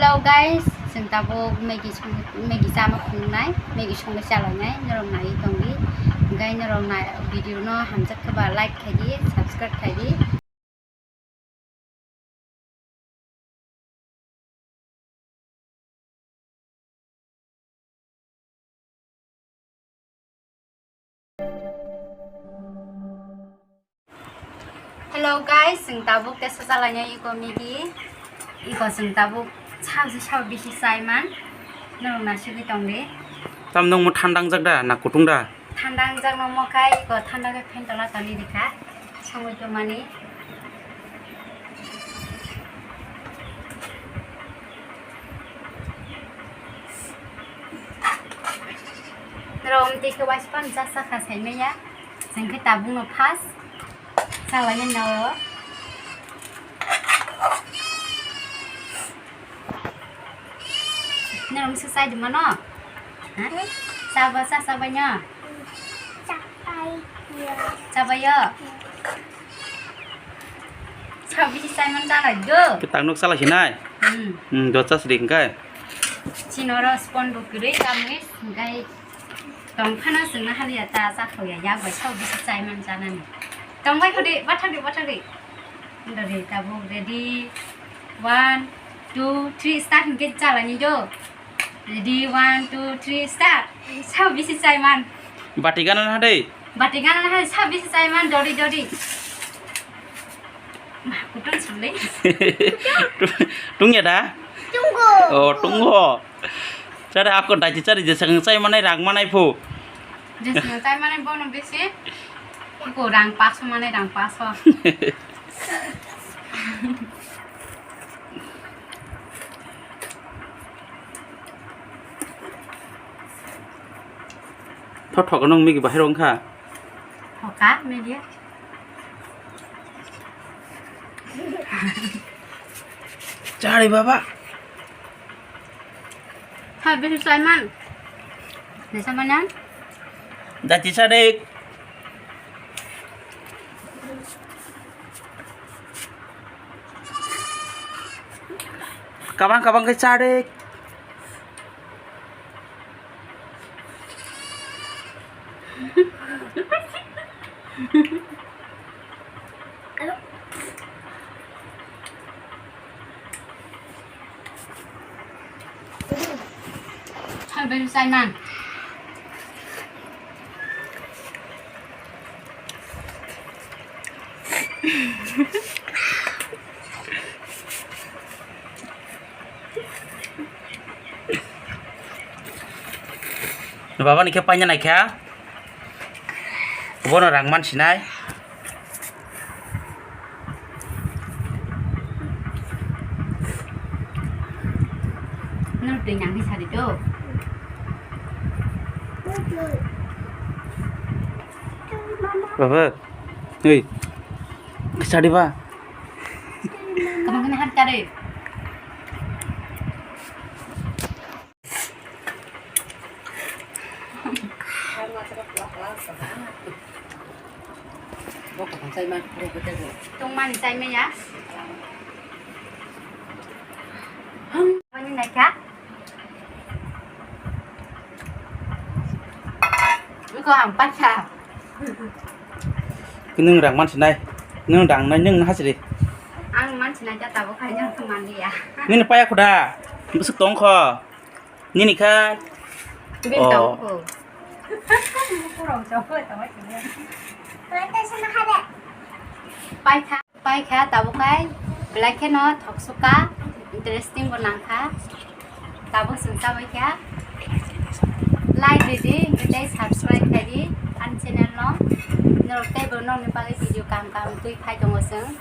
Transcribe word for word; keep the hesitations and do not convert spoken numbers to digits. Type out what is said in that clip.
Hello guys, chwng tabuk Maggi song, Maggi chama phunuknai, Maggi songwi chalainai, norok naiwi tongdi. Hwnkhe norok nai, video no hamjak khe ba like khaidi, subscribe khaidi. Hello guys, chwng tabuk tesa chalainai iko Maggi. Iko chwng tabuk sabji sabo bisi chaiman. Norok naisugwi tongdi. Tam nung mo thanda wngjak da na kutung da? Thanda wngjak no mo khai iko thanda khe fan tola toni rikha. Songwi tongmani. Norok omtwi khe waisa phano cha cha kha saimanya. Chwng khe tabuk no first chalainai noro. Norok misa chai di mano? Ha? Chaba cha chabai no? Chabai yo. Sa bisi chaiman chalai do. Kitang nuk chalai sinai. Hmm. Hmm, do chas ri hingkai. Chinoro spon bo kwrwi tamwi hingkai. Tong phano chwngno haliya ta, cha thokya, yak bai sao bisi chaiman chanani. Tong bai khudi, bathakdi, bathakdi. Dori tabuk ready. One, two, three, start hinkhe chalani do. Ready, one, two, three, start. Sao bisi chaiman. Bati gana na dei. Bati gana na sao bisi chaiman, dori, dori. Ma, kutung suli. Tungya da? Tunggo. Oh, tunggo. Chari ako dachi chari je sakang chai manai rang manai phu. Je sakang chai manai bono bisi. Ko rang paso manai rang paso. Thok thok nung Maggi bahai rong kha. Thoka Maggi. Chari baba. Hai, bisi chaiman. Desa mana? Dachi chari. Kabang kabang khe chari. Hai, bisi chaiman. Baba ni khe paina naikha. Bono rang man sinai. Nang twi nang di sari do. Baba, oi, sari ba. Kamang kena hat kare. Tongmani chai maya. Mani naikha. Iko ang paikha. Nung rang mansinai, nung dangnai, nung hasri. Ang mansinai jata bo khai nang manliya. Nini paya khuda, bwswk tong kho. Nini khai. Bini tong kho. Paikha. Paikha tabuk khai belai kheno thoksuka, interesting bo nangkha. Tabuk chwng chabaikha. Like ridi, tei subscribe khaidi ani channel no. Norok teibo nokni bagwi video kaham kaham twi phai tongo chwng.